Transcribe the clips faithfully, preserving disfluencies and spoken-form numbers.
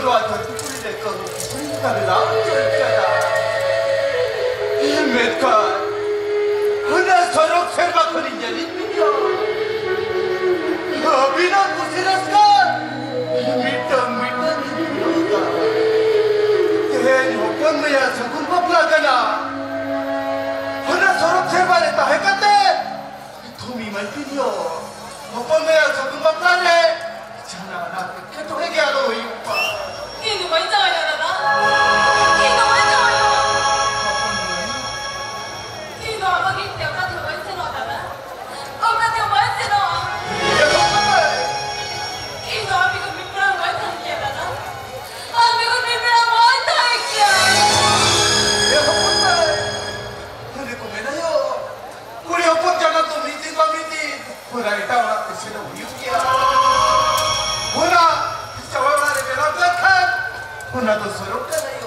ᱱᱚᱣᱟ ᱫᱷᱟᱹᱨᱛᱤ ᱯᱩᱨᱤ ᱨᱮ ᱠᱟᱹᱦᱩ ᱠᱤᱥᱟᱹᱬ ᱞᱮᱠᱟ ᱵᱮᱱᱟᱣ ᱦᱚᱪᱚᱭ ᱠᱟᱱᱟ᱾ ᱢᱮᱱᱠᱷᱟᱱ ᱦᱟᱱᱟ ᱥᱚᱨᱚᱜ ᱥᱮᱨᱢᱟ ᱠᱷᱚᱱᱤᱧ ᱧᱮᱞᱮᱫ ᱯᱮᱭᱟ᱾ ᱟᱹᱵᱤᱱᱟᱜ ᱠᱩᱥᱤ ᱨᱟᱹᱥᱠᱟᱹ ᱢᱤᱫᱴᱟᱝ ᱢᱤᱫᱴᱟᱝ ᱜᱮ ᱧᱮᱞᱚᱜ ᱠᱟᱱᱟ᱾ ᱛᱮᱦᱮᱧ ᱦᱚᱯᱚᱱ ᱢᱟᱹᱭᱟᱜ ᱥᱟᱹᱜᱩᱱ ᱵᱟᱯᱞᱟ ᱠᱟᱱᱟ᱾ ᱦᱟᱱᱟ ᱥᱚᱨᱚᱜ ᱥᱮᱨᱢᱟ ᱨᱮ ᱛᱟᱦᱮᱸ ᱠᱟᱛᱮ ᱛᱷᱩᱢᱤ ᱢᱟᱹᱭ ᱛᱤᱧ ᱭᱚ, ᱦᱚᱯᱚᱱ ᱢᱟᱹᱭᱟᱜ ᱥᱟᱹᱜᱩᱱ ᱵᱟᱯᱞᱟ ᱨᱮ ᱡᱟᱦᱟᱱᱟᱜ ᱟᱱᱟᱴ ᱮᱴᱠᱮᱴᱚᱬᱮ ᱜᱮ ᱟᱞᱚ ᱦᱩᱭᱩᱜ ᱢᱟ᱾ ᱤᱧ ᱫᱚ ᱵᱟᱹᱧ ᱡᱟᱶᱟᱭᱚᱜᱼᱟ, ᱫᱟᱫᱟ᱾ ᱤᱧ ᱫᱚ ᱵᱟᱹᱧ ᱡᱟᱶᱟᱭᱚᱜᱼᱟ᱾ ᱦᱚᱯᱚᱱ ᱢᱟᱹᱭ᱾ ᱤᱧ ᱫᱚ ᱟᱢ ᱵᱟᱹᱜᱤ ᱠᱟᱛᱮ ᱚᱠᱟ ᱛᱮᱦᱚᱸ ᱵᱟᱹᱧ ᱥᱮᱱᱚᱜᱼᱟ, ᱫᱟᱫᱟ᱾ ᱚᱠᱟ ᱛᱮᱦᱚᱸ ᱵᱟᱹᱧ ᱥᱮᱱᱚᱜᱼᱟ᱾ ᱮ ᱦᱚᱯᱚᱱ ᱢᱟᱹᱭ᱾ ᱤᱧ ᱫᱚ ᱟᱢ ᱵᱮᱜᱚᱨ ᱢᱤᱫ ᱵᱮᱲᱟ ᱦᱚᱸ ᱵᱟᱹᱧ ᱛᱟᱦᱮᱱ ᱜᱮᱭᱟ, ᱫᱟᱫᱟ᱾ ᱟᱢ ᱵᱮᱜᱚᱨ ᱢᱤᱫ ᱵᱮᱲᱟ ᱦᱚᱸ ᱵᱟᱹᱧ ᱛᱟᱦᱮᱱ ᱜᱮᱭᱟ᱾ ᱮ ᱦᱚᱯᱚᱱ ᱢᱟᱹᱭ᱾ ᱚᱱᱮ ᱠᱚ ᱢᱮᱱᱟ ᱭᱚ, ᱠᱩᱲᱤ ᱦᱚᱯᱚᱱ ᱡᱟᱱᱟᱢ ᱫᱚ ᱢᱤᱫ ᱫᱤᱱ ᱵᱟᱝ ᱢᱤᱫ ᱫᱤᱱ ᱚᱱᱟ ᱮᱴᱟᱜ ᱚᱲᱟᱜ ᱛᱮ ᱥᱮᱱᱚᱜ ᱦᱩᱭᱩᱜ ᱜᱮᱭᱟ᱾ ᱚᱱᱟ ᱡᱟᱶᱟᱭ ᱚᱲᱟᱜ ᱨᱮ ᱵᱮᱱᱟᱣ ᱞᱮᱱᱠᱷᱟᱱ ᱚᱱᱟ ᱫᱚ ᱥᱚᱨᱚᱜ ᱠᱟᱱᱟ᱾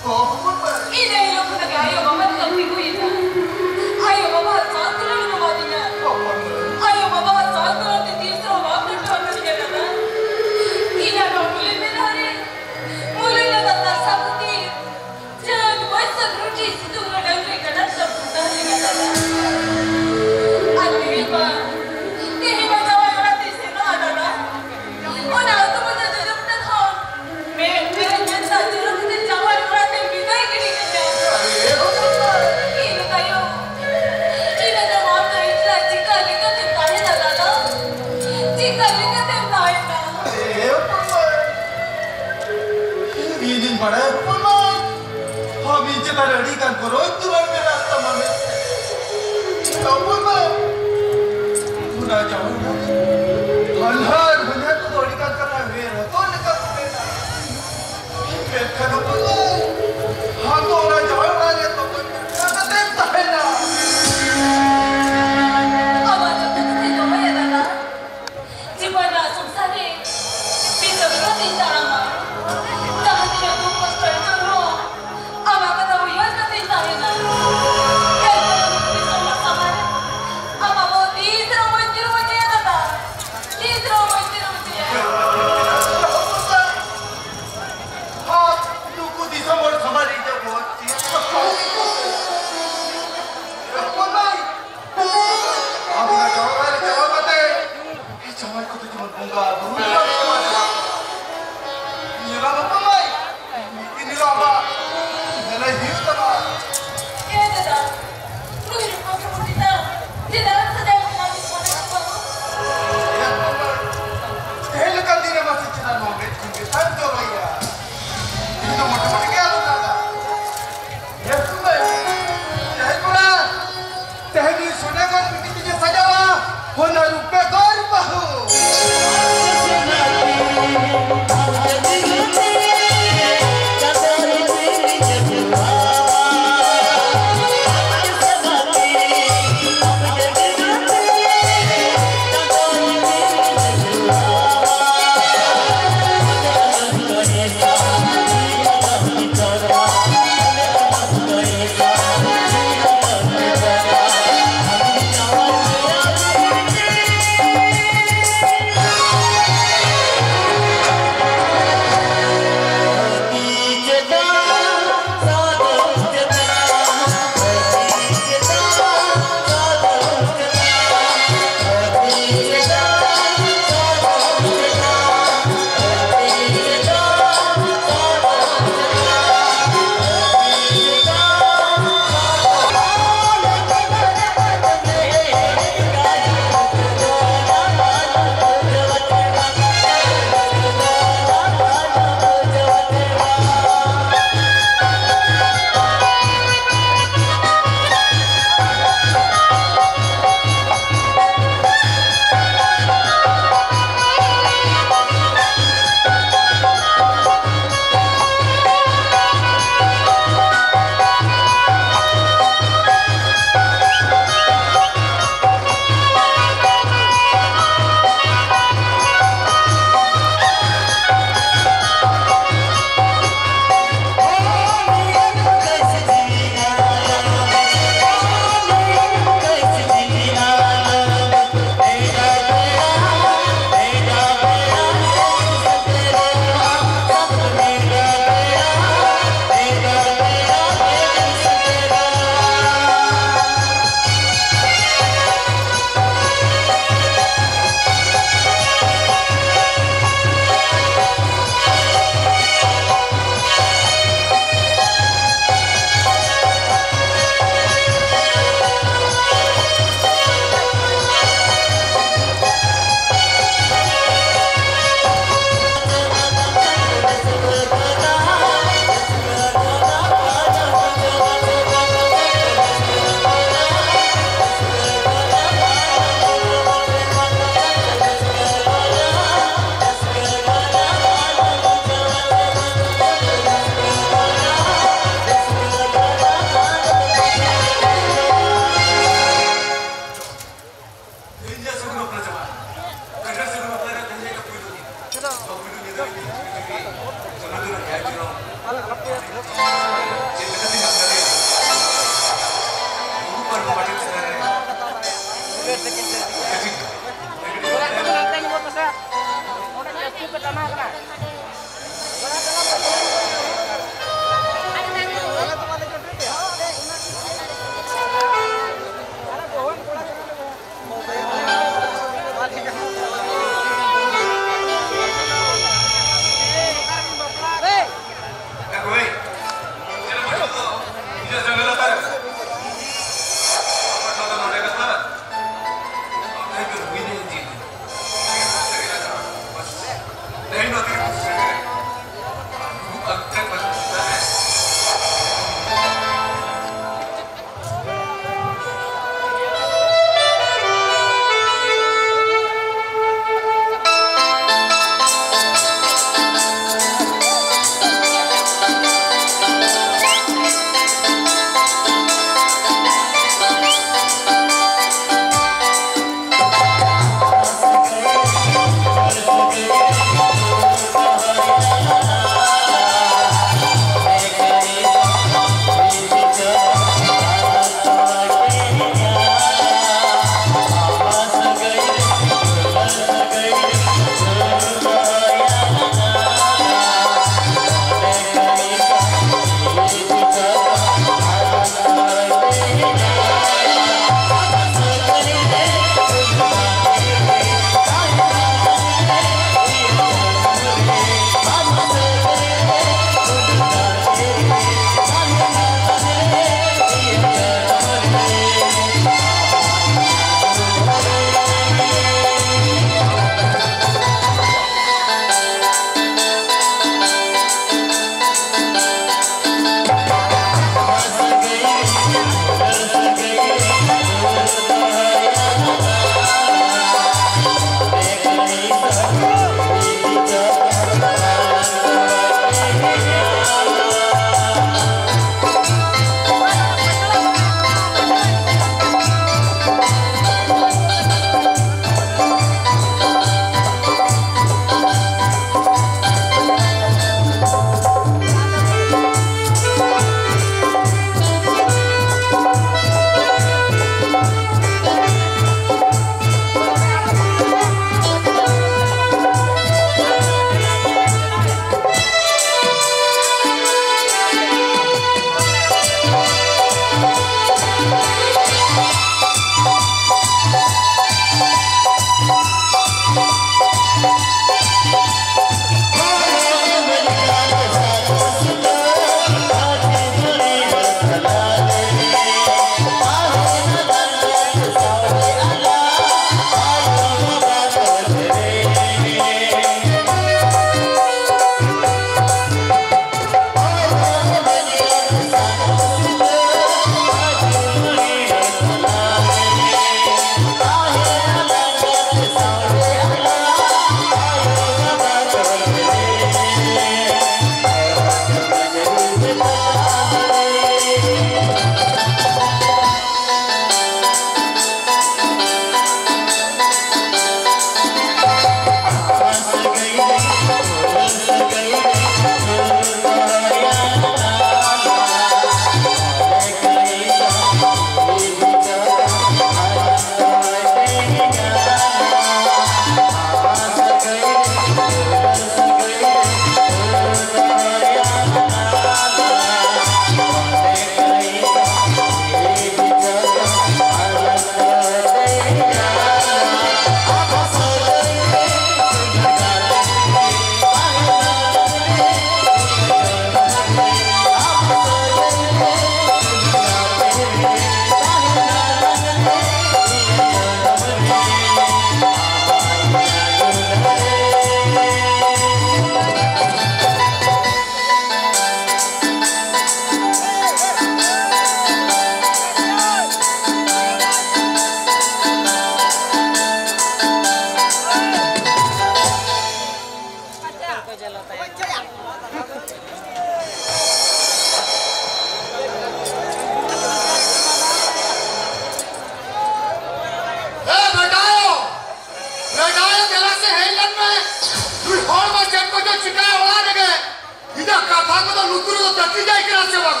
ᱠᱟᱛᱷᱟ ᱠᱚᱫᱚ ᱞᱩᱛᱩᱨ ᱨᱮᱫᱚ ᱛᱟᱹᱠᱤᱡ ᱟᱭ ᱠᱟᱱᱟ ᱥᱮ ᱵᱟᱝ?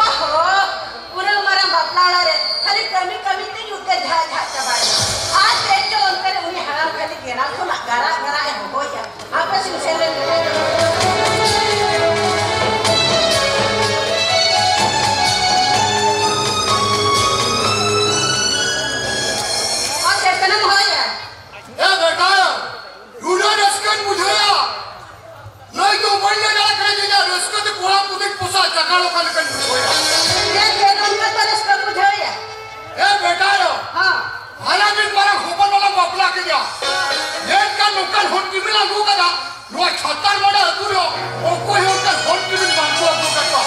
ᱚᱦᱚ, ᱩᱱᱟᱹᱜ ᱢᱟᱨᱟᱝ ᱵᱟᱯᱞᱟ ᱚᱲᱟᱜ ᱨᱮ ᱠᱷᱟᱹᱞᱤ ᱠᱟᱹᱢᱤ ᱠᱟᱹᱢᱤ ᱛᱮᱧ ᱩᱫᱽᱜᱟᱹᱨ ᱡᱷᱟᱜ ᱡᱷᱟᱜ ᱪᱟᱵᱟᱭᱮᱱᱟ᱾ ᱟᱨ ᱪᱮᱫ ᱪᱚ ᱚᱱᱛᱮ ᱨᱮ ᱩᱱᱤ ᱦᱟᱲᱟᱢ ᱠᱷᱟᱹᱞᱤ ᱜᱮᱱᱟᱞ ᱠᱷᱚᱱᱟᱜ ᱜᱟᱨᱟᱜ ᱜᱟᱨᱟᱜ ᱮ ᱦᱚᱦᱚᱭᱮᱫᱼᱟ᱾ ᱦᱟᱯᱮ ᱥᱮᱧ ᱥᱮᱱ ᱞᱮᱱ ᱜᱮ᱾ ᱟᱨ ᱪᱮᱫ ᱠᱟᱱᱟᱢ ᱦᱚᱦᱚᱭᱮᱫᱼᱟ? ᱮ ᱵᱮᱴᱟ, ᱱᱩᱱᱟᱹᱜ ᱨᱟᱹᱥᱠᱟᱹᱧ ᱵᱩᱡᱷᱟᱹᱣᱟ᱾ ᱞᱟᱹᱭ ᱫᱚ ᱵᱟᱹᱧ ᱞᱟᱹᱭ ᱫᱟᱲᱮᱭᱟᱜ ᱠᱟᱱᱟ ᱡᱮ ᱤᱧᱟᱹᱜ ᱨᱟᱹᱥᱠᱟᱹ ᱛᱮ ᱠᱚᱲᱟ ᱠᱩᱲᱤ ᱯᱚᱥᱟᱜ ᱪᱟᱠᱟᱲ ᱚᱠᱟ ᱞᱮᱠᱟᱧ ᱵᱩᱡᱷᱟᱹᱣᱮᱫᱼᱟ᱾ ᱪᱮᱫ, ᱪᱮᱫ ᱚᱱᱠᱟ ᱫᱚ ᱨᱟᱹᱥᱠᱟᱹ ᱵᱩᱡᱷᱟᱹᱣᱮᱫᱼᱟ? ᱮ ᱵᱮᱴᱟ ᱭᱚ, ᱦᱮᱸ᱾ ᱦᱟᱱᱟ ᱢᱤᱫ ᱢᱟᱨᱟᱝ ᱦᱚᱯᱚᱱ ᱵᱟᱞᱟᱢ ᱵᱟᱯᱞᱟ ᱠᱮᱫᱮᱭᱟ, ᱢᱮᱱᱠᱷᱟᱱ ᱱᱚᱝᱠᱟᱱ ᱦᱚᱲ ᱠᱤᱢᱤᱱ ᱟᱹᱜᱩ ᱠᱟᱫᱟ, ᱱᱚᱣᱟ ᱪᱷᱟᱛᱟᱨ ᱢᱟᱰᱟ ᱟᱹᱛᱩ ᱨᱮᱦᱚᱸ ᱚᱠᱚᱭ ᱦᱚᱸ ᱚᱱᱠᱟᱱ ᱦᱚᱲ ᱠᱤᱢᱤᱱ ᱵᱟᱝ ᱠᱚ ᱟᱹᱜᱩ ᱟᱠᱟᱫ ᱠᱚᱣᱟ᱾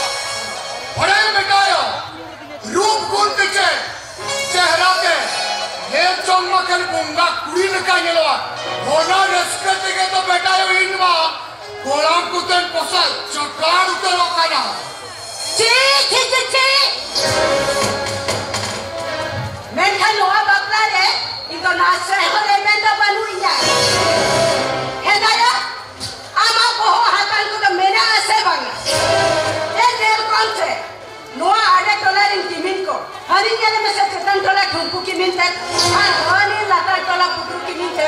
ᱵᱟᱲᱟᱭᱟᱢ ᱵᱮᱴᱟ ᱭᱚ, ᱨᱩᱯ ᱜᱩᱱ ᱛᱮ ᱪᱮ ᱪᱮᱦᱨᱟ ᱛᱮ ᱧᱮᱞ ᱡᱚᱝ ᱢᱟ ᱠᱷᱟᱹᱞᱤ ᱵᱚᱸᱜᱟ ᱠᱩᱲᱤ ᱞᱮᱠᱟ ᱧᱮᱞᱚᱜᱼᱟ᱾ ᱚᱱᱟ ᱨᱟᱹᱥᱠᱟᱹ ᱛᱮᱜᱮ ᱛᱚ ᱵᱮᱴᱟ ᱭᱚ ᱤᱧ ᱢᱟ ᱠᱚᱲᱟᱢ ᱠᱚᱛᱮᱧ ᱯᱚᱥᱟᱜ ᱪᱚᱠᱟᱲ ᱩᱛᱟᱹᱨᱚᱜ ᱠᱟᱱᱟ᱾ ᱪᱤ, ᱪᱤ, ᱪᱤ, ᱪᱤ᱾ ᱢᱮᱱᱠᱷᱟᱱ ᱱᱚᱣᱟ ᱵᱟᱯᱞᱟ ᱨᱮ ᱤᱧ ᱫᱚ ᱱᱟᱥᱮ ᱦᱚᱸ ᱨᱮᱵᱮᱱ ᱫᱚ ᱵᱟᱹᱱᱩᱜ ᱤᱧᱟ᱾ ᱦᱮᱸ ᱫᱟᱭᱟ, ᱟᱢᱟᱜ ᱵᱚᱦᱚᱜ ᱦᱟᱛᱟᱝ ᱠᱚᱫᱚ ᱢᱮᱱᱟᱜᱼᱟ ᱥᱮ ᱵᱟᱝᱟ? ᱮ ᱧᱮᱞ ᱠᱚᱢ ᱥᱮ, ᱱᱚᱣᱟ ᱟᱰᱮ ᱴᱚᱞᱟ ᱨᱮᱱ ᱠᱤᱢᱤᱱ ᱠᱚ, ᱦᱟᱹᱱᱤ ᱧᱮᱞ ᱢᱮᱥᱮ ᱪᱮᱛᱟᱱ ᱴᱚᱞᱟ ᱴᱷᱩᱢᱯᱩ ᱠᱤᱢᱤᱱ ᱛᱮ, ᱟᱨ ᱦᱟᱹᱱᱤ ᱞᱟᱛᱟᱨ ᱴᱚᱞᱟ ᱯᱩᱴᱩᱨ ᱠᱤᱢᱤᱱ ᱛᱮ,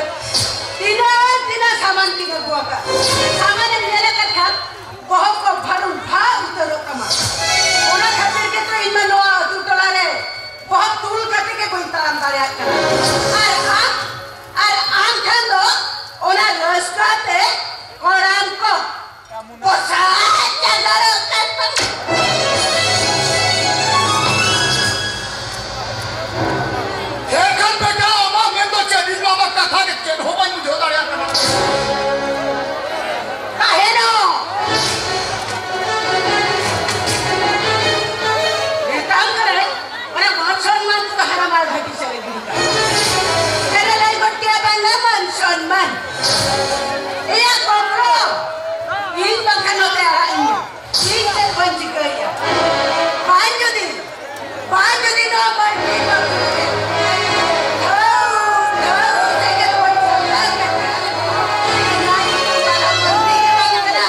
ᱛᱤᱱᱟᱹᱜ, ᱛᱤᱱᱟᱹᱜ ᱥᱟᱢᱟᱱ ᱠᱤᱱ ᱟᱹᱜᱩ ᱟᱠᱟᱫ᱾ ᱥᱟᱢᱟᱱᱮᱢ ᱧᱮᱞ ᱟᱠᱟᱫ ᱠᱷᱟᱱ, ᱵᱚᱦᱚᱜ ᱠᱚ ᱵᱷᱟᱹᱲᱩᱢ ᱵᱷᱟᱜ ᱩᱛᱟᱹᱨᱚᱜ ᱛᱟᱢᱟ᱾ ᱚᱱᱟ ᱠᱷᱟᱹᱛᱤᱨ ᱜᱮᱛᱚ ᱤᱧ ᱢᱟ ᱱᱚᱣᱟ ᱟᱹᱛᱩ ᱴᱚᱞᱟ ᱨᱮ ᱵᱚᱦᱚᱜ ᱛᱩᱞ ᱠᱟᱛᱮ ᱜᱮ ᱵᱟᱹᱧ ᱛᱟᱲᱟᱢ ᱫᱟᱲᱮᱭᱟᱜ ᱠᱟᱱᱟ᱾ ᱟᱨ ᱟᱢ, ᱟᱨ ᱟᱢ ᱴᱷᱮᱱ ᱫᱚ ᱚᱱᱟ ᱨᱟᱹᱥᱠᱟᱹ ᱛᱮ ᱠᱚᱲᱟᱢ ᱠᱚ ᱯᱚᱥᱟᱜ ᱪᱟᱸᱫᱟᱲᱚᱜ ᱠᱟᱱ ᱛᱟᱢᱟ᱾ ᱦᱮᱸ ᱠᱷᱟᱱ ᱵᱮᱴᱟ, ᱟᱢᱟᱜ ᱢᱮᱱ ᱫᱚ ᱪᱮᱫ? ᱤᱧ ᱢᱟ ᱟᱢᱟᱜ ᱠᱟᱛᱷᱟ ᱜᱮ ᱪᱮᱫ ᱦᱚᱸ ᱵᱟᱹᱧ ᱵᱩᱡᱷᱟᱹᱣ ᱫᱟᱲᱮᱭᱟᱜ ᱠᱟᱱᱟ᱾ ᱛᱟᱦᱮᱱᱚᱜ᱾ ᱢᱮᱛᱟᱢ ᱠᱟᱹᱱᱟᱹᱧ, ᱚᱱᱟ ᱢᱟᱱ ᱥᱚᱱᱢᱟᱱ ᱠᱚᱫᱚ ᱦᱟᱱᱟ ᱢᱟᱲ ᱵᱷᱟᱹᱴᱤ ᱥᱮᱫ ᱨᱮ ᱜᱤᱰᱤ ᱠᱟᱜ ᱢᱮ᱾ ᱪᱮᱫ ᱮ ᱞᱟᱹᱭ ᱜᱚᱫ ᱠᱮᱭᱟ ᱵᱟᱝᱟ ᱢᱟᱱ ᱥᱚᱱᱢᱟᱱ? ᱮᱭᱟ ᱠᱚᱠᱨᱚ, ᱤᱧ ᱵᱟᱝᱠᱷᱟᱱ ᱱᱚᱛᱮ ᱟᱲᱟᱜ ᱤᱧ ᱢᱮ᱾ ᱤᱧ ᱪᱮᱫ ᱵᱟᱹᱧ ᱪᱤᱠᱟᱹᱭᱮᱫᱼᱟ? ᱵᱟᱝ ᱡᱩᱫᱤ, ᱵᱟᱝ ᱡᱩᱫᱤ ᱱᱚᱣᱟ ᱵᱟᱹᱲᱛᱤ ᱵᱟᱹᱲᱛᱤ ᱛᱮ ᱫᱷᱟᱹᱣ, ᱫᱷᱟᱹᱣ ᱛᱮᱜᱮ ᱵᱚᱱ ᱥᱟᱢᱴᱟᱣ ᱠᱟᱜ ᱠᱷᱟᱱ, ᱚᱱᱟ ᱧᱩᱛᱩᱢ ᱫᱚ ᱟᱞᱚ ᱵᱟᱹᱲᱛᱤ ᱜᱮ ᱵᱟᱝ ᱠᱟᱱᱟ᱾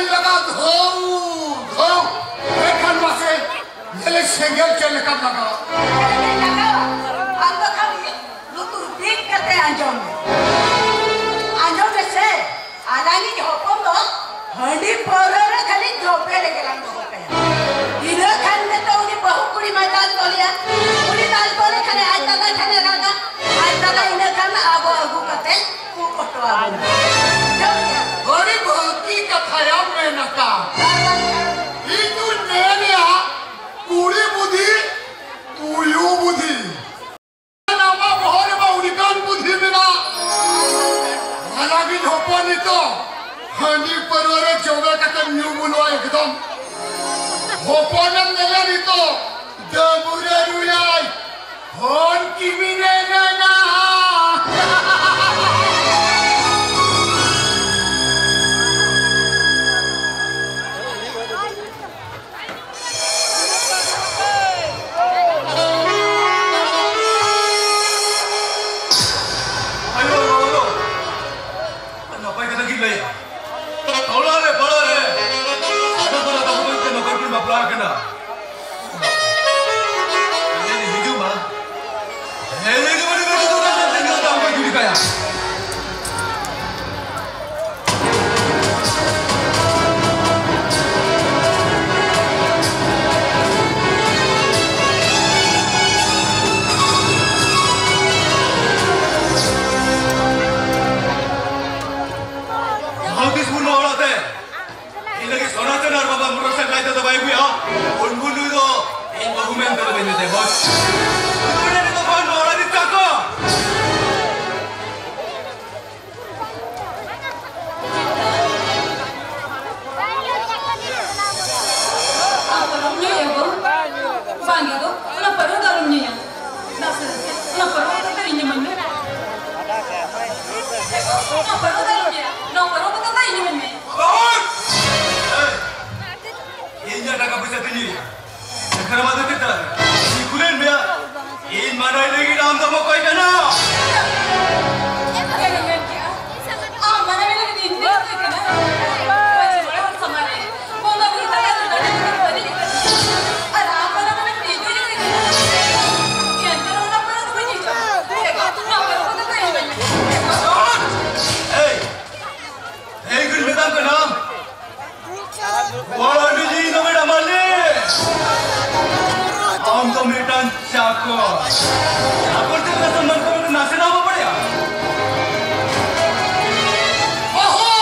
ᱞᱟᱜᱟ ᱫᱷᱟᱹᱣ, ᱫᱷᱟᱹᱣ᱾ ᱮᱱᱠᱷᱟᱱ ᱢᱟᱥᱮ, ᱧᱮᱞᱮ ᱥᱮᱸᱜᱮᱞ ᱪᱮᱫ ᱞᱮᱠᱟᱢ ᱞᱟᱜᱟᱣᱟ? ᱞᱟᱜᱟᱣᱟ? ᱟᱢ ᱫᱚ ᱠᱷᱟᱹᱞᱤ ᱞᱩᱛᱩᱨ ᱵᱤᱫ ᱠᱟᱛᱮ ᱟᱸᱡᱚᱢ ᱢᱮ᱾ ᱟᱸᱡᱚᱢ ᱢᱮᱥᱮ, ᱟᱞᱟᱝᱤᱡ ᱦᱚᱯᱚᱱ ᱫᱚ ᱦᱟᱺᱰᱤ ᱯᱟᱹᱣᱨᱟᱹ ᱨᱮ ᱠᱷᱟᱹᱞᱤ ᱡᱚᱵᱮ ᱞᱮᱜᱮ ᱞᱟᱝ ᱫᱚᱦᱚ ᱠᱟᱭᱟ᱾ ᱤᱱᱟᱹ ᱠᱷᱟᱱ ᱜᱮᱛᱚ ᱩᱱᱤ ᱵᱟᱹᱦᱩ ᱠᱩᱲᱤ ᱢᱟᱭ ᱫᱟᱞ ᱛᱚᱞᱮᱭᱟ᱾ ᱩᱱᱤ ᱫᱟᱞ ᱛᱚᱞ ᱞᱮᱠᱷᱟᱱ ᱟᱡ ᱫᱟᱫᱟ ᱴᱷᱮᱱᱮ ᱨᱟᱜᱟ᱾ ᱟᱡ ᱫᱟᱫᱟ ᱤᱱᱟᱹ ᱠᱷᱟᱱ ᱟᱵᱚ ᱟᱹᱜᱩ ᱠᱟᱛᱮ ᱟᱹᱰᱤ ᱵᱷᱟᱹᱜᱤ ᱠᱟᱛᱷᱟᱭᱟᱢ ᱢᱮᱱ ᱟᱠᱟᱫ᱾ ᱤᱧ ᱫᱩᱧ ᱢᱮᱱᱮᱜᱼᱟ, ᱠᱩᱲᱤ ᱵᱩᱫᱷᱤ, ᱛᱩᱭᱩ ᱵᱩᱫᱷᱤ᱾ ᱟᱢᱟᱜ ᱵᱚᱦᱚᱜ ᱨᱮᱢᱟ ᱟᱹᱰᱤᱜᱟᱱ ᱵᱩᱫᱷᱤ ᱢᱮᱱᱟᱜ᱾ ᱚᱱᱟᱜᱤᱧ ᱦᱚᱯᱚᱱ ᱱᱤᱛᱚᱜ ᱦᱟᱺᱰᱤ ᱯᱟᱹᱨᱣᱟᱹ ᱨᱮ ᱡᱚᱵᱮ ᱠᱟᱛᱮᱢ ᱧᱩ ᱵᱩᱞᱩᱜᱼᱟ ᱮᱠᱫᱚᱢ᱾ ᱦᱚᱯᱚᱱᱮᱢ ᱧᱮᱞᱮ ᱱᱤᱛᱚᱜ ᱰᱟᱹᱵᱩᱨᱮ ᱨᱩᱭᱟᱭ᱾ ᱦᱚᱱ ᱠᱤᱢᱤᱱᱮ ᱢᱮᱱᱟ᱾ ᱟᱭᱳ, ᱵᱟᱵᱟ ᱫᱚ ᱱᱟᱯᱟᱭ ᱠᱟᱛᱷᱟ ᱜᱮ ᱞᱟᱹᱭᱟ᱾ ᱴᱚᱞᱟ ᱨᱮ, ᱯᱟᱲᱟ ᱨᱮ, ᱟᱫᱚ ᱠᱚ ᱟᱫᱚ ᱠᱚ ᱱᱚᱝᱠᱟ ᱠᱤᱱ ᱵᱟᱯᱞᱟ ᱟᱠᱟᱱᱟ᱾ ᱦᱮᱡ ᱦᱤᱡᱩᱜ ᱢᱟ᱾ ᱦᱮᱡ ᱦᱤᱡᱩᱜ ᱢᱟ, ᱱᱤᱛᱚᱜ ᱫᱚ ᱫᱟᱢ ᱠᱚ ᱡᱩᱲᱤ ᱠᱟᱭᱟ᱾ ᱡᱟᱦᱟᱸ ᱛᱤᱥ ᱵᱚᱱ ᱱᱚᱣᱟ ᱚᱲᱟᱜ ᱛᱮ ᱤᱧ ᱞᱟᱹᱜᱤᱫ ᱥᱚᱱᱟ ᱪᱟᱸᱫᱟ ᱟᱨ ᱵᱟᱵᱟ ᱢᱚᱴᱚᱨ ᱥᱟᱭᱠᱮᱞ ᱟᱡ ᱫᱟᱫᱟ ᱵᱟᱭ ᱟᱹᱜᱩᱭᱟ, ᱩᱱ ᱵᱷᱳᱨ ᱱᱩᱭ ᱫᱚ ᱤᱧ ᱵᱟᱹᱦᱩ ᱢᱮᱱᱛᱮ ᱫᱚ ᱵᱟᱹᱧ ᱢᱮᱛᱟᱭᱟ, ᱵᱚᱥ᱾ ᱩᱱᱤ ᱫᱚ ᱵᱟᱝ ᱱᱚᱲᱟ ᱫᱤ ᱪᱟᱠᱚ᱾ ᱵᱟᱝ ᱜᱮ ᱜᱚ, ᱚᱱᱟ ᱯᱟᱹᱨᱣᱟᱹ ᱫᱚ ᱟᱞᱚᱢ ᱧᱩᱭᱟ᱾ ᱫᱟᱜ ᱥᱮ, ᱚᱱᱟ ᱯᱟᱹᱨᱣᱟᱹ ᱵᱚᱛᱚᱞ ᱫᱚ ᱤᱧ ᱤᱢᱟᱹᱧ ᱢᱮ᱾ ᱚᱱᱟ ᱯᱟᱹᱨᱣᱟᱹ ᱫᱚ ᱟᱞᱚᱢ ᱧᱩᱭᱟ᱾ ᱱᱚᱣᱟ ᱯᱟᱹᱨᱣᱟᱹ ᱵᱚᱛᱚᱞ ᱫᱚ ᱤᱧ ᱤᱢᱟᱹᱧ ᱢᱮ᱾ ᱵᱟᱹᱵᱩ! ᱮᱭ! ᱤᱧ ᱡᱟ ᱴᱟᱠᱟ ᱯᱚᱭᱥᱟ ᱛᱤᱧ ᱧᱩᱭᱟ, ᱮᱱᱠᱷᱟᱱ ᱟᱢᱟᱜ ᱫᱚ ᱪᱮᱫ ᱪᱟᱞᱟᱜ ᱠᱟᱱᱟ? ᱤᱧ ᱠᱩᱞᱤᱭᱮᱫ ᱢᱮᱭᱟ, ᱪᱟᱠᱚᱨ, ᱪᱟᱠᱚᱨ ᱪᱮᱫ ᱞᱮᱠᱟ ᱥᱚᱱᱢᱟᱱ ᱠᱚ ᱮᱢᱟ ᱱᱟᱥᱮᱱᱟᱜ ᱦᱚᱸ ᱵᱟᱵᱚ ᱵᱟᱲᱟᱭᱟ? ᱵᱟᱹᱦᱩ!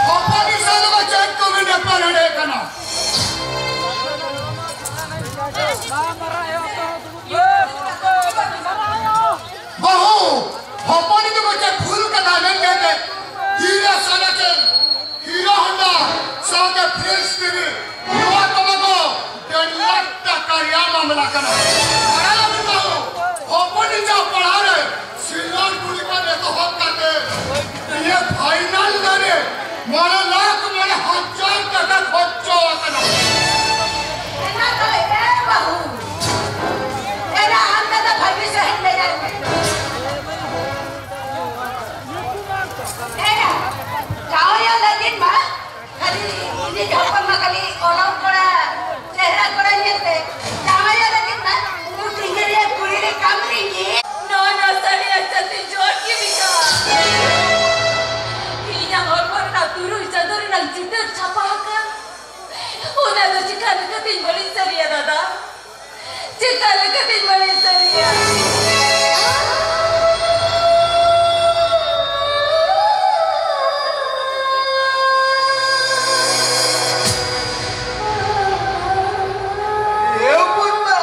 ᱦᱚᱯᱚᱱᱤᱡ ᱥᱟᱶ ᱫᱚ ᱪᱮᱫ ᱠᱚᱵᱤᱱ ᱮᱯᱮᱨ ᱦᱮᱸᱰᱮᱡ ᱠᱟᱱᱟ? ᱵᱟᱹᱦᱩ! ᱦᱚᱯᱚᱱᱤᱡ ᱫᱚ ᱪᱮᱫ ᱵᱷᱩᱞ ᱠᱟᱫᱟ ᱢᱮᱱᱛᱮ ᱛᱤᱨᱮ ᱥᱟᱱᱟ ᱪᱮᱫ? ᱦᱤᱨᱳ ᱦᱳᱱᱰᱟ ᱥᱟᱶᱛᱮ ᱯᱷᱨᱮᱥ ᱴᱤᱵᱷᱤ, ᱱᱚᱣᱟ ᱛᱟᱵᱚ ᱫᱚ ᱰᱮᱲ ᱞᱟᱠᱷ ᱴᱟᱠᱟ ᱨᱮᱭᱟᱜ ᱢᱟᱢᱞᱟ ᱠᱟᱱᱟ᱾ ᱵᱟᱲᱟᱭᱟᱵᱤᱱ ᱵᱟᱹᱵᱩ, ᱦᱚᱯᱚᱱᱤᱡᱟᱜ ᱯᱟᱲᱦᱟᱣ ᱨᱮ ᱥᱤᱞᱞᱚᱨ ᱠᱩᱲᱤ ᱠᱷᱚᱱ ᱮᱛᱚᱦᱚᱵ ᱠᱟᱛᱮ ᱱᱤᱭᱟᱹ ᱯᱷᱟᱭᱱᱟᱞ ᱫᱷᱟᱹᱨᱤᱡ ᱢᱚᱬᱮ ᱞᱟᱠᱷ ᱢᱚᱬᱮ ᱦᱟᱡᱟᱨ ᱴᱟᱠᱟ ᱠᱷᱚᱨᱪᱚ ᱟᱠᱟᱱᱟ᱾ ᱮᱱᱟ ᱛᱚ ᱮ ᱵᱟᱹᱦᱩ, ᱮᱱᱟ ᱟᱢ ᱫᱟᱫᱟ ᱵᱷᱟᱹᱜᱤ ᱥᱟᱹᱦᱤᱡ ᱞᱟᱹᱭᱟᱭ ᱢᱮ᱾ ᱮᱭᱟ, ᱡᱟᱶᱟᱭᱚᱜ ᱞᱟᱹᱜᱤᱫ ᱢᱟ ᱠᱷᱟᱹᱞᱤ ᱤᱧᱤᱡ ᱦᱚᱯᱚᱱ ᱢᱟ ᱠᱷᱟᱹᱞᱤ ᱚᱞᱚᱜ ᱠᱚᱲᱟ, ᱪᱮᱦᱨᱟ ᱠᱚᱲᱟ ᱧᱮᱞᱛᱮ ᱡᱟᱶᱟᱭᱚᱜ ᱞᱟᱹᱜᱤᱫ ᱢᱟ ᱩᱱᱠᱩ ᱴᱤᱝᱜᱤ ᱨᱮᱭᱟᱜ ᱠᱩᱲᱤ ᱞᱮᱠᱟᱢ ᱨᱤᱝᱜᱤ᱾ ᱱᱚᱣᱟ ᱱᱟᱥᱟᱲᱤ ᱟᱪᱪᱷᱟ ᱛᱮ ᱡᱳᱨ ᱜᱮ ᱢᱮᱱᱟᱜᱼᱟ᱾ ᱤᱧᱟᱹᱜ ᱦᱚᱲᱢᱚ ᱨᱮᱱᱟᱜ ᱛᱩᱨᱩᱭ ᱪᱟᱸᱫᱳ ᱨᱮᱱᱟᱜ ᱪᱤᱛᱟᱹᱨ ᱪᱷᱟᱯᱟ ᱟᱠᱟᱱ, ᱚᱱᱟ ᱫᱚ ᱪᱤᱠᱟ ᱞᱮᱠᱟᱛᱤᱧ ᱵᱟᱹᱲᱤᱡ ᱥᱟᱹᱨᱤᱭᱟ ᱫᱟᱫᱟ? ᱪᱮᱠᱟ ᱞᱮᱠᱟᱛᱤᱧ ᱵᱟᱲᱟᱭ ᱥᱟᱹᱨᱤᱭᱟ? ᱮ ᱯᱩᱨᱵᱟ,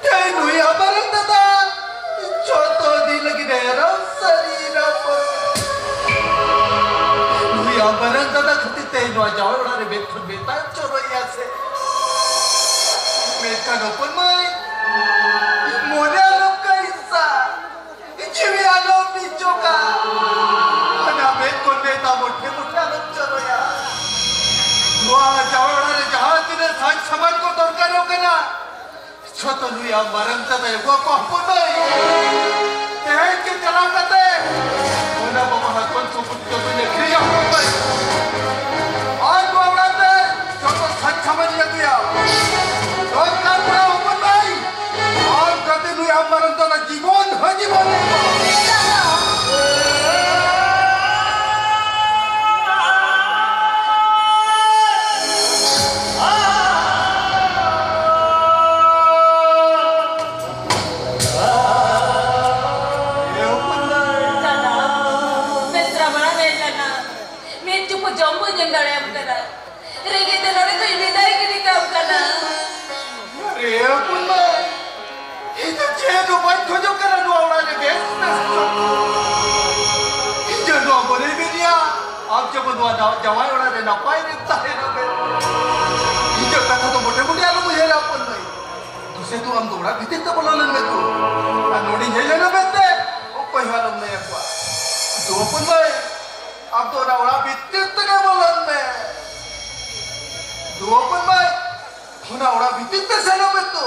ᱛᱮᱦᱮᱧ ᱱᱩᱭ ᱟᱢᱟᱨᱟᱝ ᱫᱟᱫᱟ ᱡᱚᱛᱚ ᱫᱤᱱ ᱞᱟᱹᱜᱤᱫ ᱮᱨᱟᱝ ᱥᱟᱹᱨᱤᱭᱮᱱᱟ ᱯᱩᱨᱵᱟ᱾ ᱱᱩᱭ ᱟᱢᱟᱨᱟᱝ ᱫᱟᱫᱟ ᱠᱷᱟᱹᱛᱤᱨ ᱛᱮ ᱱᱚᱣᱟ ᱡᱟᱶᱟᱭ ᱚᱲᱟᱜ ᱨᱮ ᱢᱮᱫ ᱠᱷᱚᱱ ᱢᱮᱫ ᱫᱟᱜ ᱡᱚᱨᱚᱭᱮᱱᱟ ᱥᱮ᱾ ᱢᱮᱱᱠᱷᱟᱱ ᱦᱚᱯᱚᱱ ᱢᱟᱹᱭ, ᱢᱚᱱᱮ ᱟᱞᱚᱢ ᱠᱟᱹᱭᱥᱟ᱾ ᱡᱤᱣᱤ ᱟᱞᱚᱢ ᱵᱤᱪᱚᱠᱟ᱾ ᱚᱱᱟ ᱢᱮᱫ ᱠᱷᱚᱱ ᱢᱮᱫ ᱫᱟᱜ ᱢᱚᱴᱷᱮ ᱢᱚᱴᱷᱮ ᱟᱞᱚᱢ ᱡᱚᱨᱚᱭᱟ᱾ ᱱᱚᱣᱟ ᱡᱟᱶᱟᱭ ᱚᱲᱟᱜ ᱨᱮ ᱡᱟᱦᱟᱸ ᱛᱤᱱᱟᱹᱜ ᱥᱟᱡᱽ ᱥᱟᱢᱟᱱ ᱠᱚ ᱫᱚᱨᱠᱟᱨᱚᱜ ᱠᱟᱱᱟ, ᱡᱷᱚᱛᱚ ᱱᱩᱭ ᱟᱢ ᱢᱟᱨᱟᱝ ᱫᱟᱫᱟᱭ ᱟᱹᱜᱩ ᱟᱠᱚ ᱦᱚᱯᱚᱱ ᱢᱟᱹᱭ᱾ ᱛᱮᱦᱮᱧ ᱜᱮ ᱪᱟᱞᱟᱣ ᱠᱟᱛᱮ ᱚᱱᱟ ᱵᱟᱵᱟ ᱦᱟᱛᱚᱱ ᱥᱚᱢᱯᱚᱛᱤ ᱡᱚᱛᱚᱧ ᱟᱹᱠᱷᱨᱤᱧᱟ ᱦᱚᱯᱚᱱ ᱢᱟᱹᱭ᱾ ᱟᱨ ᱱᱚᱣᱟ ᱚᱲᱟᱜ ᱛᱮ ᱡᱚᱛᱚ ᱥᱟᱡᱽ ᱥᱟᱢᱟᱱ ᱤᱧ ᱟᱹᱜᱩᱭᱟ᱾ ᱫᱚᱨᱠᱟᱨ ᱯᱟᱲᱟᱣ ᱦᱚᱯᱚᱱ ᱢᱟᱹᱭ, ᱟᱢ ᱠᱟᱛᱮ ᱱᱩᱭ ᱟᱢ ᱢᱟᱨᱟᱝ ᱫᱟᱫᱟ ᱡᱤᱵᱚᱱ ᱦᱚᱸ ᱡᱤᱵᱚᱱ ᱮ ᱮᱢᱟ᱾ ᱮᱢ ᱫᱟᱲᱮᱭᱟᱢ ᱠᱟᱱᱟ᱾ ᱨᱮᱸᱜᱮᱡ ᱛᱮ ᱱᱚᱰᱮ ᱠᱷᱚᱱ ᱵᱤᱫᱟᱹᱭ ᱜᱤᱰᱤ ᱠᱟᱢ ᱠᱟᱱᱟ᱾ ᱟᱨᱮ ᱦᱚᱯᱚᱱ ᱢᱟᱹᱭ, ᱤᱧ ᱫᱚ ᱪᱮᱫ ᱦᱚᱸ ᱵᱟᱹᱧ ᱠᱷᱚᱡᱚᱜ ᱠᱟᱱᱟ ᱱᱚᱣᱟ ᱚᱲᱟᱜ ᱨᱮ ᱵᱮᱥ ᱵᱮᱥ ᱫᱚ᱾ ᱤᱧ ᱫᱚ ᱱᱚᱣᱟ ᱢᱚᱱᱮ ᱢᱮᱱᱮᱭᱟ, ᱟᱢ ᱡᱮᱢᱚᱱ ᱱᱚᱣᱟ ᱱᱟᱣᱟ ᱡᱟᱶᱟᱭ ᱚᱲᱟᱜ ᱨᱮ ᱱᱟᱯᱟᱭ ᱨᱮᱢ ᱛᱟᱦᱮᱱᱟ ᱵᱮ᱾ ᱤᱧᱟᱹᱜ ᱠᱟᱛᱷᱟ ᱫᱚ ᱢᱚᱴᱮ ᱢᱚᱴᱮ ᱟᱞᱚᱢ ᱩᱭᱦᱟᱹᱨᱟ ᱦᱚᱯᱚᱱ ᱢᱟᱹᱭ᱾ ᱫᱩᱥᱮ ᱛᱚ ᱟᱢ ᱫᱚ ᱚᱲᱟᱜ ᱵᱷᱤᱛᱤᱨ ᱛᱮ ᱵᱚᱞᱚ ᱞᱮᱱ ᱢᱮ ᱛᱚ᱾ ᱟᱨ ᱱᱚᱰᱮᱧ ᱦᱮᱡ ᱞᱮᱱᱟ ᱢᱮᱱᱛᱮ ᱚᱠᱚᱭ ᱦᱚᱸ ᱟᱞᱚᱢ ᱞᱟᱹᱭ ᱟᱠᱚᱣᱟ᱾ ᱫᱩ ᱦᱚᱯᱚᱱ ᱢᱟᱹᱭ, ᱟᱢ ᱫᱚ ᱚᱱᱟ ᱚᱲᱟᱜ ᱵᱷᱤᱛᱤᱨ ᱛᱮᱜᱮ ᱵᱚᱞᱚᱱ ᱢᱮ᱾ ᱫᱩ ᱦᱚᱯᱚᱱ ᱢᱟᱹᱭ, ᱚᱱᱟ ᱚᱲᱟᱜ ᱵᱷᱤᱛᱤᱨ ᱛᱮ ᱥᱮᱱᱚᱜ ᱢᱮ ᱛᱚ᱾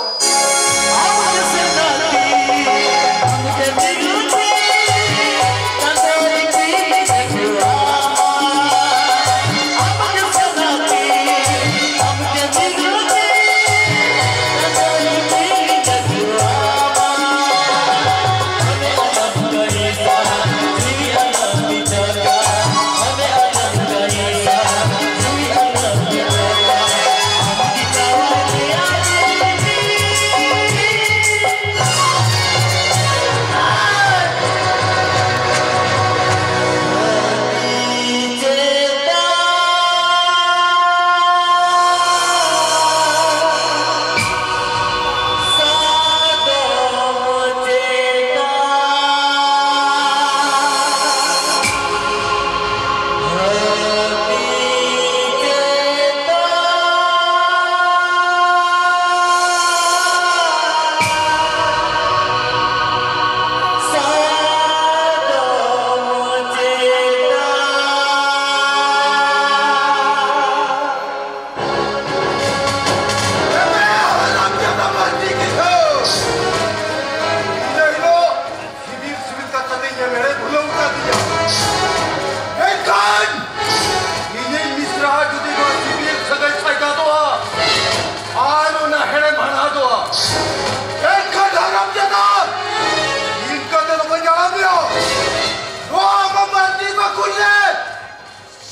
ᱥᱤᱵᱤᱞ ᱥᱤᱵᱤᱞ ᱠᱟᱛᱷᱟ ᱛᱮ ᱤᱧᱮᱢ ᱮᱲᱮ ᱵᱷᱩᱞᱟᱹᱣ ᱠᱟᱫᱤᱧᱟ᱾ ᱢᱮᱱᱠᱷᱟᱱ ᱤᱧᱤᱡ ᱢᱤᱥᱨᱟ ᱡᱩᱫᱤ ᱱᱚᱣᱟ ᱥᱤᱵᱤᱞ ᱥᱟᱹᱜᱟᱹᱭ ᱥᱟᱭ ᱜᱟᱫᱚᱜᱼᱟ ᱟᱨ ᱚᱱᱟ ᱦᱮᱲᱮᱢ ᱦᱟᱲᱦᱟᱫᱚᱜᱼᱟ, ᱮᱱᱠᱷᱟᱱ ᱫᱷᱚᱨᱚᱢ ᱡᱟᱫᱟ ᱤᱧ ᱠᱟᱛᱮ ᱫᱚ ᱵᱟᱹᱧ ᱟᱲᱟᱜ ᱢᱮᱭᱟ᱾ ᱱᱚᱣᱟ ᱟᱢᱟᱜ ᱢᱟᱹᱱᱰᱤ ᱵᱟᱠᱷᱩᱞ ᱨᱮ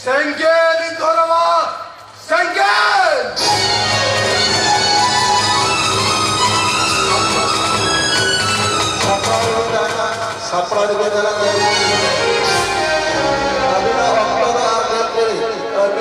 ᱥᱮᱸᱜᱮᱞ ᱤᱧ ᱫᱷᱚᱨᱟᱣᱟ, ᱥᱮᱸᱜᱮᱞ! ᱥᱟᱯᱲᱟᱣ ᱨᱮᱵᱚᱱ ᱛᱟᱦᱮᱱᱟ, ᱥᱟᱯᱲᱟᱣ ᱨᱮᱵᱚᱱ ᱛᱟᱦᱮᱱᱟ᱾ ᱟᱹᱵᱤᱱᱟᱜ ᱚᱠᱛᱚ ᱫᱚ ᱟᱨ ᱢᱤᱫ ᱜᱷᱟᱹᱲᱤᱡ᱾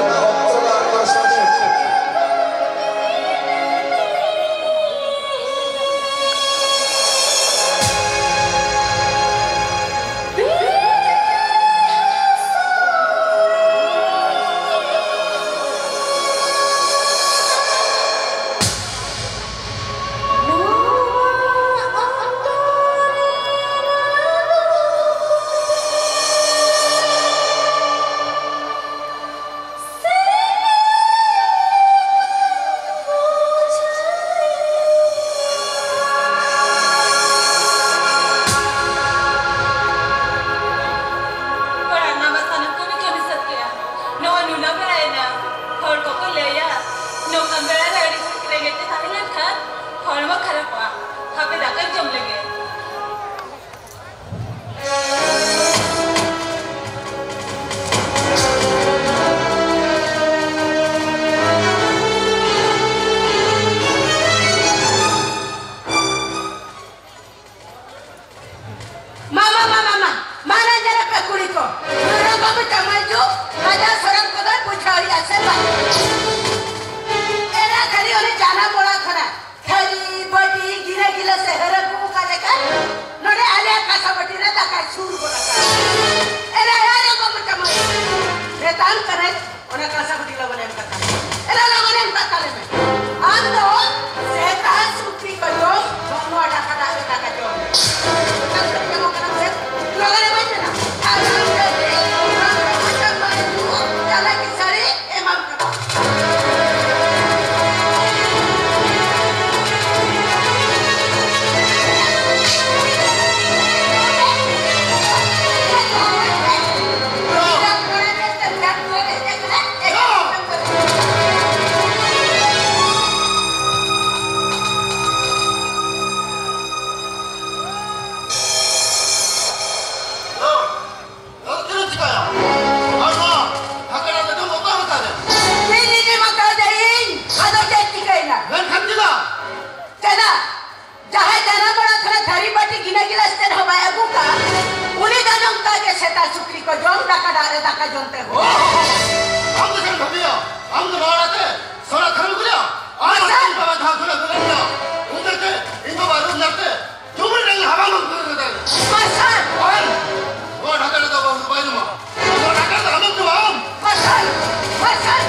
ᱟᱸᱡᱚᱢ ᱛᱮ᱾ ᱳ, ᱟᱢ ᱫᱚ ᱪᱮᱫ ᱮᱢ ᱵᱷᱟᱹᱵᱤᱭᱟ? ᱟᱢ ᱫᱚ ᱱᱚᱣᱟ ᱚᱲᱟᱜ ᱛᱮ ᱥᱚᱱᱟ ᱫᱷᱚᱨᱚᱢ ᱜᱩᱨᱤᱭᱟ? ᱟᱢ ᱟᱪᱪᱷᱟ᱾ ᱫᱚ ᱤᱧ ᱵᱟᱵᱟ ᱡᱟᱦᱟᱸ ᱠᱷᱚᱱᱟᱜ ᱫᱩᱞᱟᱹᱲ ᱢᱮᱱᱟᱜ, ᱩᱱᱤ ᱛᱮ ᱤᱧ ᱵᱟᱵᱟ ᱨᱩᱯ ᱧᱮᱞ ᱛᱮ ᱪᱩᱢᱲᱤ ᱰᱟᱝᱜᱟ ᱦᱟᱵᱟᱝ ᱩᱛᱟᱹᱨ ᱠᱟᱫᱟᱭ᱾ ᱢᱟᱨᱥᱟᱞ! ᱚᱞ! ᱱᱚᱣᱟ ᱰᱟᱠᱟᱨ ᱫᱚ ᱵᱟᱹᱦᱩ ᱵᱟᱭ ᱧᱟᱢᱟ᱾ ᱱᱚᱣᱟ ᱰᱟᱠᱟᱨ ᱫᱚ ᱟᱞᱚᱢ ᱡᱚᱢᱟ ᱟᱢ᱾ ᱢᱟᱨᱥᱟᱞ! ᱢᱟᱨᱥᱟᱞ!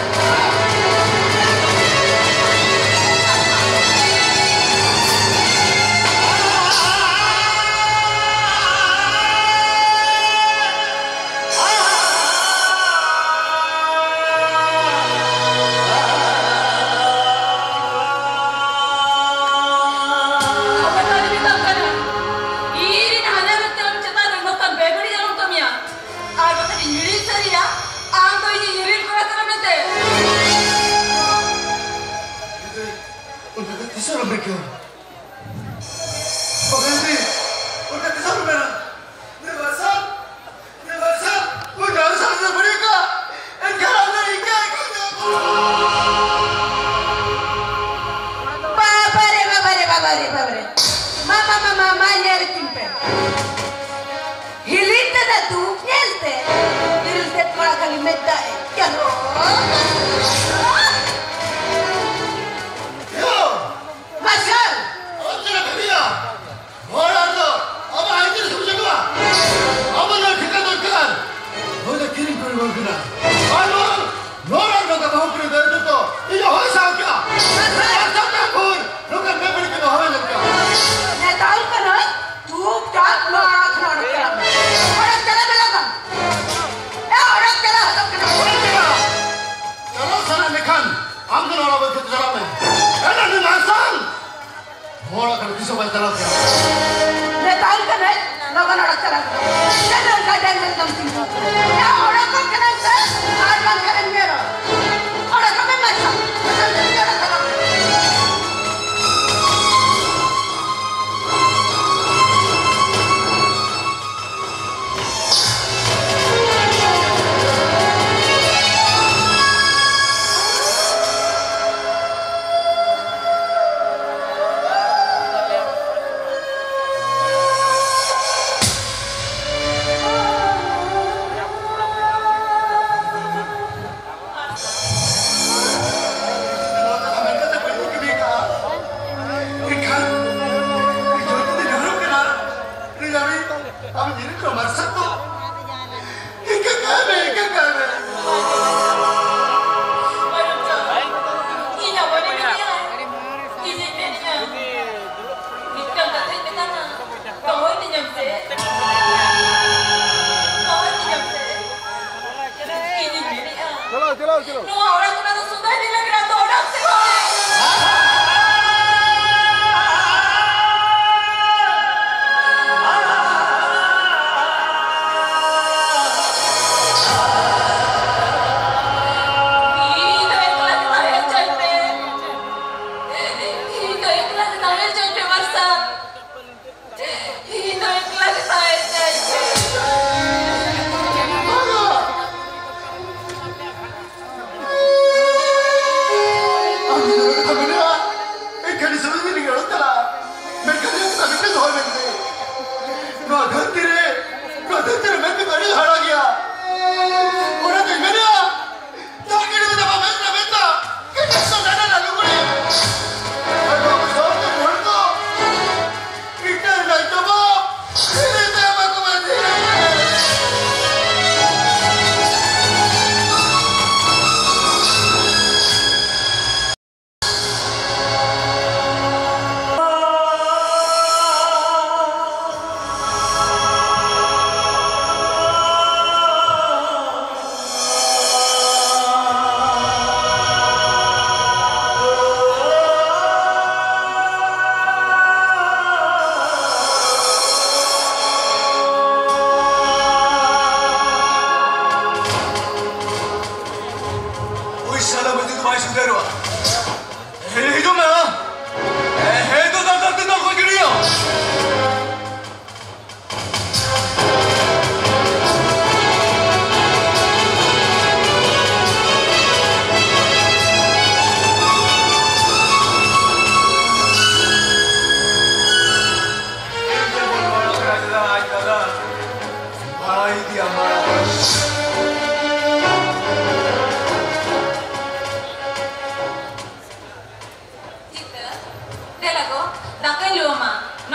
ᱚᱠᱚᱭ ᱫᱚ ᱟᱹᱰᱤ ᱢᱮᱛᱟᱢ ᱠᱟᱱᱟ? ᱤᱧ ᱨᱮᱱ ᱦᱟᱡᱟᱨ ᱨᱮ ᱛᱮᱨᱟᱝ ᱪᱮᱛᱟᱱ ᱨᱮ ᱱᱚᱝᱠᱟᱱ ᱵᱮᱵᱟᱹᱲᱤᱡ ᱟᱞᱚᱢ ᱠᱟᱹᱢᱤᱭᱟ᱾ ᱟᱨ ᱵᱟᱠᱷᱟᱱ ᱤᱧ ᱦᱤᱲᱤᱧ ᱥᱟᱹᱨᱤᱭᱟ, ᱟᱢ ᱫᱚ ᱤᱧᱤᱡ ᱧᱤᱨᱤᱞ ᱠᱚᱲᱟ ᱠᱟᱱᱟ ᱢᱮᱱᱛᱮ᱾ ᱚᱱᱟ ᱫᱚ ᱛᱤᱥ ᱦᱚᱸ ᱵᱟᱢ ᱟᱹᱭᱠᱟᱹᱣᱟ᱾ ᱚᱱᱟ ᱫᱚ ᱛᱤᱥ ᱦᱚᱸ ᱵᱟᱢ ᱢᱮᱱᱟ᱾ ᱵᱟᱵᱟ ᱨᱮ, ᱵᱟᱵᱟ ᱨᱮ, ᱵᱟᱵᱟ ᱨᱮ, ᱵᱟᱵᱟ ᱨᱮ᱾ ᱢᱟ, ᱢᱟ, ᱢᱟ, ᱢᱟ, ᱢᱟ, ᱧᱮᱞ ᱦᱚᱪᱚᱧ ᱯᱮ᱾ ᱦᱤᱞᱤ ᱛᱮᱫᱟ ᱫᱩᱠ ᱧᱮᱞ ᱛᱮ, ᱤᱨᱤᱞ ᱛᱮ ᱠᱚᱲᱟ ᱠᱷᱟᱹᱞᱤ ᱢᱮᱫ ᱫᱟᱜ ᱮ ᱡᱚᱨᱚ᱾ ᱢᱟᱨᱥᱟᱞ! ᱚᱱᱛᱮ ᱨᱮ ᱵᱷᱟᱹᱵᱤᱭᱟ᱾ ᱦᱚᱲ ᱟᱨ ᱫᱚ ᱟᱵᱚ ᱟᱹᱭᱫᱟᱹᱨᱤ ᱥᱮᱵᱚ ᱪᱟᱹᱞᱩᱜᱼᱟ᱾ ᱟᱵᱚ ᱱᱚᱣᱟ ᱴᱷᱤᱠᱟᱹ ᱫᱚᱨᱠᱟᱨ᱾ ᱱᱩᱭ ᱫᱚ ᱠᱤᱨᱤᱧ ᱠᱩᱲᱤ ᱵᱟᱝ ᱠᱟᱱᱟ᱾ ᱟᱨ ᱱᱚᱣᱟ, ᱱᱚᱣᱟ ᱨᱮᱱ ᱱᱚᱝᱠᱟ ᱵᱟᱹᱦᱩ ᱠᱩᱲᱤ ᱫᱚ ᱡᱚᱛᱚ ᱤᱧ ᱦᱚᱸ ᱦᱚᱭ ᱥᱟᱶ ᱠᱮᱜᱼᱟ᱾ ᱟᱨ ᱥᱟᱶᱛᱟ ᱠᱷᱚᱱ ᱱᱚᱝᱠᱟ ᱵᱮᱵᱟᱹᱲᱤᱡ ᱠᱚᱫᱚ ᱦᱚᱭ ᱞᱮᱱ ᱜᱮᱭᱟ᱾ ᱢᱮᱛᱟᱢ ᱠᱟᱹᱱᱟᱹᱧ, ᱪᱩᱯᱪᱟᱯ ᱱᱚᱣᱟ ᱚᱲᱟᱜ ᱠᱷᱚᱱ ᱚᱰᱚᱠ ᱪᱟᱞᱟᱜ ᱢᱮ᱾ ᱚᱰᱚᱠ ᱪᱟᱞᱟᱜ ᱢᱮ ᱞᱚᱜᱚᱱ᱾ ᱮ, ᱚᱰᱚᱠ ᱪᱟᱞᱟᱜ ᱦᱚᱪᱚᱜ ᱠᱟᱱᱟ᱾ ᱚᱰᱚᱠ ᱪᱟᱞᱟᱜ᱾ ᱪᱟᱞᱟᱜ ᱥᱟᱱᱟ ᱞᱮᱠᱷᱟᱱ ᱟᱢ ᱫᱚ ᱱᱚᱣᱟ ᱵᱟᱹᱜᱤ ᱠᱟᱛᱮ ᱪᱟᱞᱟᱜ ᱢᱮ᱾ ᱮᱱᱟᱝ ᱱᱩᱭ ᱢᱟᱨᱥᱟᱞ ᱦᱚᱲ ᱟᱠᱟᱱ ᱛᱤᱥ ᱦᱚᱸ ᱵᱟᱭ ᱪᱟᱞᱟᱣ ᱠᱮᱭᱟ᱾ ᱢᱮᱛᱟᱢ ᱠᱟᱹᱱᱟᱹᱧ, ᱞᱚᱜᱚᱱ ᱚᱲᱟᱜ ᱪᱟᱞᱟᱜ ᱢᱮ᱾ ᱪᱮᱫ ᱱᱚᱝᱠᱟ ᱰᱟᱝ ᱰᱟᱝ ᱛᱤᱧ ᱠᱚ? ᱭᱟ, ᱚᱲᱟᱜ ᱠᱚ ᱠᱟᱱᱟ ᱥᱮ? ᱟᱨ ᱵᱟᱝᱠᱷᱟᱱ ᱮᱢ ᱧᱮᱞᱟ᱾ ᱚᱲᱟᱜ ᱠᱚ ᱢᱮ ᱢᱟᱪᱷᱟ᱾ ᱢᱮᱛᱟᱢ ᱠᱟᱹᱱᱟᱹᱧ, ᱚᱲᱟᱜ ᱪᱟᱞᱟᱜ ᱢᱮ᱾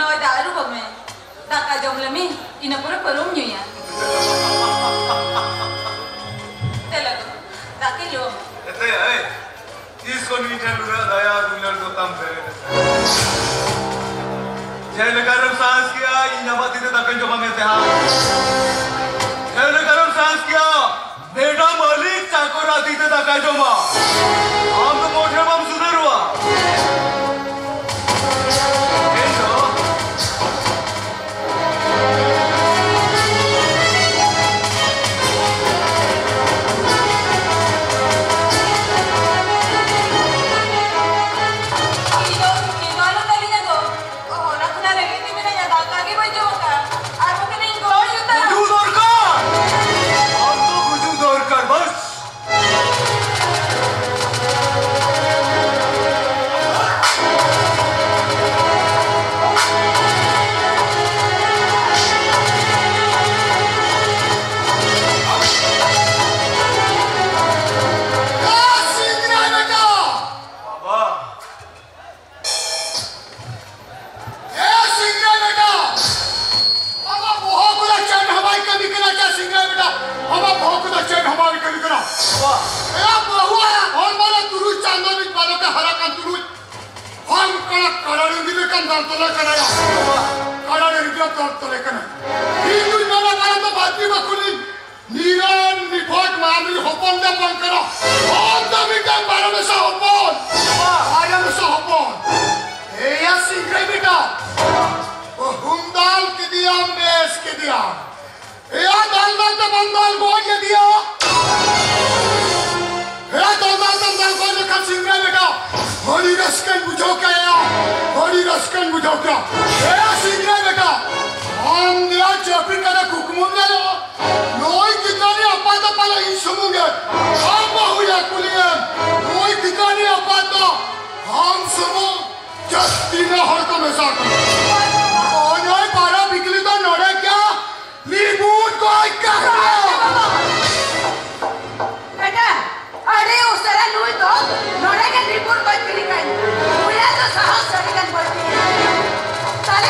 ᱦᱳᱭ, ᱫᱟᱜ ᱨᱩ ᱵᱚ ᱢᱮ᱾ ᱫᱟᱠᱟ ᱡᱚᱢ ᱞᱮᱢᱮ, ᱤᱱᱟᱹ ᱯᱚᱨᱮ ᱯᱟᱹᱨᱩᱢ ᱧᱩᱭᱟ᱾ ᱫᱮᱞᱟ ᱜᱚ, ᱫᱟᱠᱟ ᱧᱩ᱾ ᱮᱛᱮ, ᱮᱭ, ᱛᱤᱥ ᱠᱷᱚᱱ ᱤᱧ ᱴᱷᱮᱱ ᱩᱱᱟᱹᱜ ᱫᱟᱭᱟ ᱫᱩᱞᱟᱹᱲ ᱫᱚ ᱛᱟᱢ ᱯᱮᱨᱮᱡ ᱟᱠᱟᱱᱟ? ᱡᱮ ᱞᱮᱠᱟᱨᱮᱢ ᱥᱟᱦᱥ ᱠᱮᱜᱼᱟ, ᱤᱧ ᱟᱢᱟᱜ ᱛᱤ ᱛᱮ ᱫᱟᱠᱟᱧ ᱡᱚᱢᱟ ᱢᱮᱱᱛᱮ ᱦᱟᱸᱜ᱾ ᱡᱮ ᱞᱮᱠᱟᱨᱮᱢ ᱥᱟᱦᱥ ᱠᱮᱜᱼᱟ, ᱵᱮᱴᱟ ᱢᱟᱹᱞᱤᱠ ᱪᱟᱠᱚᱨ ᱟᱹᱛᱤ ᱛᱮ ᱫᱟᱠᱟᱭ ᱡᱚᱢᱟ᱾ ᱟᱢ ᱫᱚ ᱢᱚᱴᱷᱮ ᱵᱟᱢ ᱥᱩᱫᱷᱟᱹᱨᱚᱜᱼᱟ᱾ ᱤᱧ ᱫᱚ ᱤᱧ ᱫᱚ, ᱤᱧ ᱫᱚ ᱟᱞᱚᱢ ᱞᱟᱹᱞᱤᱧᱟ ᱜᱚ᱾ ᱚ, ᱚᱱᱟ ᱠᱷᱚᱱᱟᱜ ᱨᱮᱸᱜᱮᱡ ᱛᱮ ᱢᱮᱱᱟᱧᱟ, ᱫᱟᱠᱟ ᱜᱮ ᱵᱟᱹᱧ ᱡᱚᱢ ᱟᱠᱟᱫᱼᱟ᱾ ᱟᱨ ᱵᱟᱠᱷᱟᱱ ᱤᱧ ᱜᱚᱲᱚ ᱡᱩᱛᱟ᱾ ᱜᱩᱡᱩ ᱫᱚᱨᱠᱟᱨ! ᱟᱢ ᱫᱚ ᱜᱩᱡᱩ ᱫᱚᱨᱠᱟᱨ, ᱵᱟᱥ! ᱠᱟᱥᱤ ᱜᱤᱨᱟᱭ ᱵᱮᱴᱟ! ᱵᱟᱵᱟ! ᱮ ᱥᱤᱝᱨᱟᱭ ᱵᱮᱴᱟ, ᱟᱢᱟᱜ ᱵᱚᱦᱚᱜ ᱠᱚᱫᱚ ᱪᱮᱫ ᱦᱚᱸ ᱵᱟᱭ ᱠᱟᱹᱢᱤ ᱠᱟᱱᱟ, ᱪᱮ ᱥᱤᱝᱨᱟᱭ ᱵᱮᱴᱟ, ᱟᱢᱟᱜ ᱵᱚᱦᱚᱜ ᱠᱚᱫᱚ ᱪᱮᱫ ᱦᱚᱸ ᱵᱟᱭ ᱠᱟᱹᱢᱤ ᱠᱟᱱᱟ᱾ ᱮᱭᱟ ᱵᱟᱹᱦᱩ, ᱦᱚᱲᱢᱚ ᱨᱮ ᱛᱩᱨᱩᱭ ᱪᱟᱸᱫᱚ ᱨᱤᱱᱤᱡ ᱵᱟᱞᱚᱠ ᱮ ᱦᱟᱨᱟ ᱠᱟᱱ ᱛᱩᱞᱩᱡ, ᱟᱢ ᱠᱟᱱᱟ ᱠᱟᱲᱟ ᱰᱟᱹᱝᱨᱤ ᱞᱮᱠᱟᱱ ᱫᱟᱞ ᱛᱚᱞᱮ ᱠᱟᱱᱟᱭᱟ᱾ ᱠᱟᱲᱟ ᱰᱟᱹᱝᱨᱤ ᱞᱮᱠᱟᱱ ᱫᱟᱞ ᱛᱚᱞᱮ ᱠᱟᱱᱟ᱾ ᱤᱧ ᱫᱩᱧ ᱢᱮᱱᱟ, ᱵᱟᱨᱮ ᱫᱚ ᱵᱟᱹᱲᱛᱤ ᱵᱟᱠᱚ ᱞᱟᱹᱭ ᱱᱤᱨᱚᱱ ᱱᱤᱯᱷᱚᱴ ᱢᱟᱹᱱᱢᱤ ᱦᱚᱯᱚᱱ ᱫᱚ ᱵᱟᱝ ᱠᱟᱱᱟ᱾ ᱟᱢ ᱫᱚ ᱢᱤᱫᱴᱟᱝ ᱵᱟᱨᱚ ᱢᱮᱥᱟ ᱦᱚᱯᱚᱱ᱾ ᱵᱟᱨᱚ ᱢᱮᱥᱟ ᱦᱚᱯᱚᱱ᱾ ᱮᱭᱟ ᱥᱤᱝᱨᱟᱹᱭ ᱵᱮᱴᱟ᱾ ᱦᱩᱢ ᱫᱟᱞ ᱠᱮᱫᱮᱭᱟᱢ, ᱵᱮᱥ ᱠᱮᱫᱮᱭᱟᱢ᱾ ᱮᱭᱟ ᱫᱟᱞ ᱫᱟᱞ ᱛᱮ ᱵᱟᱢ ᱫᱟᱞ ᱜᱚᱡ ᱞᱮᱫᱮᱭᱟ᱾ ᱦᱮ ᱫᱚᱞᱫᱟ ᱫᱚᱞᱫᱟ ᱚᱠᱚᱭ ᱞᱮᱠᱟ ᱥᱤᱝᱨᱟᱹᱭ ᱵᱮᱴᱟ, ᱟᱹᱰᱤ ᱨᱟᱹᱥᱠᱟᱹᱧ ᱵᱩᱡᱷᱟᱹᱣ ᱠᱮᱜᱼᱟ, ᱟᱹᱰᱤ ᱨᱟᱹᱥᱠᱟᱹᱧ ᱵᱩᱡᱷᱟᱹᱣ ᱠᱮᱜᱼᱟ᱾ ᱦᱮ ᱥᱤᱝᱨᱟᱹᱭ ᱵᱮᱴᱟ, ᱟᱢ ᱫᱮᱭᱟ ᱡᱟᱹᱯᱤᱫ ᱠᱟᱛᱮ ᱠᱩᱠᱢᱩᱢ ᱧᱮᱞᱚᱜᱼᱟ᱾ ᱱᱩᱭ ᱜᱤᱫᱽᱨᱟᱹ ᱨᱮ ᱟᱯᱟᱛ ᱟᱯᱟᱛ ᱤᱧ ᱥᱩᱢᱩᱝ ᱜᱮ, ᱟᱢ ᱵᱟᱹᱦᱩᱭᱟ ᱠᱩᱞᱤᱭᱮᱢ, ᱱᱩᱭ ᱜᱤᱫᱽᱨᱟᱹ ᱨᱮ ᱟᱯᱟᱛ ᱫᱚ ᱟᱢ ᱥᱩᱢᱩᱝ ᱡᱟᱹᱥᱛᱤ ᱧᱚᱜ ᱦᱚᱲ ᱠᱚ ᱢᱮᱥᱟ ᱠᱟᱱᱟ᱾ ᱱᱚᱜᱼᱚᱭ ᱱᱚᱜᱼᱚᱭ ᱵᱟᱨᱟ ᱵᱤᱠᱞᱤ ᱫᱚ ᱱᱚᱰᱮ ᱜᱮᱭᱟ᱾ ᱨᱤᱯᱳᱨᱴ ᱠᱚ ᱟᱡ ᱠᱟᱱᱟ᱾ ᱵᱮᱴᱟ, ᱟᱹᱰᱤ ᱩᱥᱟᱹᱨᱟ ᱱᱩᱭ ᱫᱚ ᱱᱚᱰᱮ ᱜᱮ ᱨᱤᱯᱳᱨᱴ ᱠᱚᱭ ᱠᱤᱨᱤᱧ ᱠᱟᱜ᱾ ᱱᱩᱭᱟᱜ ᱫᱚ ᱥᱟᱦᱚᱥ ᱟᱹᱰᱤ ᱜᱟᱱ ᱵᱟᱹᱲᱛᱤ ᱮᱱᱟ᱾ ᱛᱟᱦᱞᱮ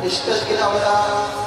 Stadt genau da.